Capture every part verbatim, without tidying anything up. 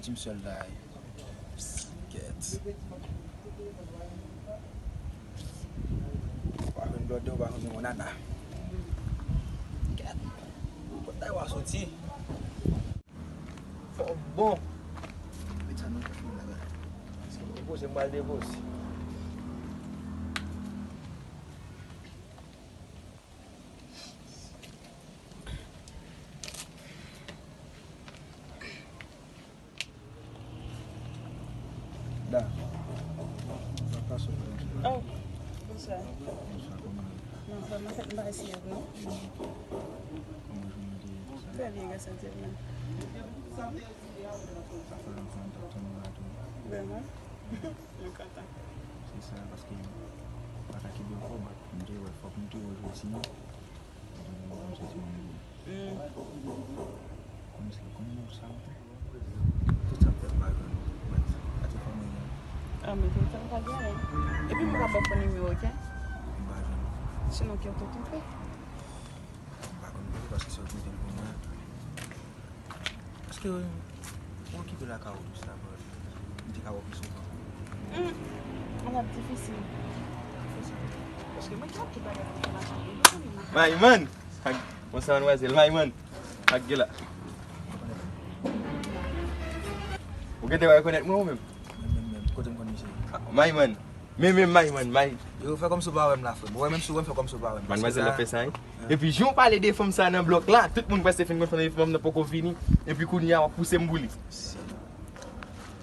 Ti m sèl la. Kèt. Ou pa konn blòdè, ou pa konn limonana. Kèt. Kot la w a soti? Fò bon. Met sa nan kòf mwen la. Depoze, m pral depoze. Da. Sa pase w. Oh, bonswa. Bonswa, kòman w ye? Non, vrèman, fèt m pa eseye non. Kòman jounen te ye? Trè byen, gras a Dye, men. Sa fè lontan m t ap tann ou la tou. Vrèman? Mwen kontan. Se sa, paske m pa ka kenbe w fò, bat m te wè fòk m te wè jodi. Mwen te wè m soti nan nivo. Mm. Kòmsi, kòman w sa w te? Tout sa m fè m pa jwenn ou. Mwen, ate fanmi an. Ah, men telefòn pa genyen. Epi mwen ka ba w fon nimewo, oke? M pa jwenn ou. Sinon, ke w te twonpe? M pa konn kote paske se ou ki mete l pou mwen. Paske ou okipe lakay ou tou, sa, bro. M te ka wè w pi souvan. Hmm. An ap difisil. Fè sa. Paske mwen ki ap tout bagay pou machin. My man! Ak, bonswa, manmwazèl. My man! Ak gela. Ou gentan rekonèt mwen ou menm? Menm, menm, menm. Kote m konn misye? Ah, my man. Men, men, may, man, may. Yo, fè kòmsi w pa wè m la, frè m. Ou wè, menm si w wè m, fè kòmsi w pa wè m. Manmwazèl la fè sa, wi. Epi, jan w pale de fanm sa nan blòk la, tout moun prèske fin konn fanm nan, fanm nan poko vini. Epi, kounye a, w ap pouse m boule.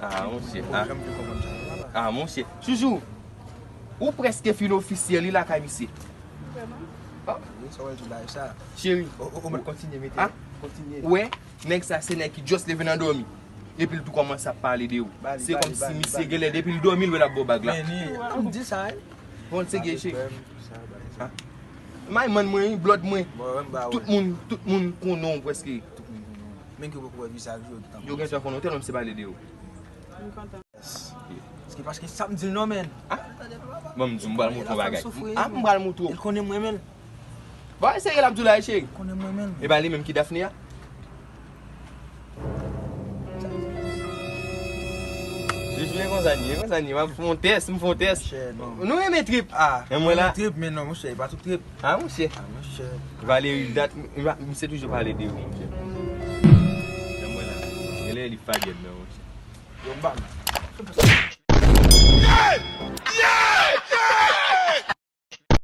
Ah, monchè. Ah, monchè. Joujou, ou prèske fin ofisyèl, wi, lakay misye. Vrèman? Ah. Wi, sa w wè l tou la, sa. Cheri. O, o, o, mèt kontinye, mete. Ah. Kontinye. Ou wè? Nèg sa se nèg ki just leve nan dòmi. Epi l tou kòmanse ap pale de ou. Se kòmsi misye genlè depi l dòmi l wè l ap ba w bag la. Men li, m di sa, wi. Bon, se gen cheri. May man mwen, wi, blòd mwen. Tout moun, tout moun konnen w prèske. Tout moun konnen w. Menm ki w poko wè vizaj yo, yo gentan konnen w tèlman misye pale de ou. M kontan. Paske, paske sa m di l non, men. Ah? Bon, m di w, m pral montre w bagay. Ah, m pral montre w. Li konnen mwen, men. Bon, eseye l ap di w la, cheri. Konnen mwen, men. E pa li menm ki Daphné a? Joujou, e konsa n ye, e konsa n ye. M ap fè yon tès, m fè yon tès. Monchè, non. Nou renmen trip. Ah, men mwen la. Trip, men non, monchè, e pa tout trip. Ah, monchè. Ah, monchè. Valery, dat, misye toujou pale de ou, monchè. Men mwen la. Genlè li fagèt, men, monchè. Yo, m pa mal.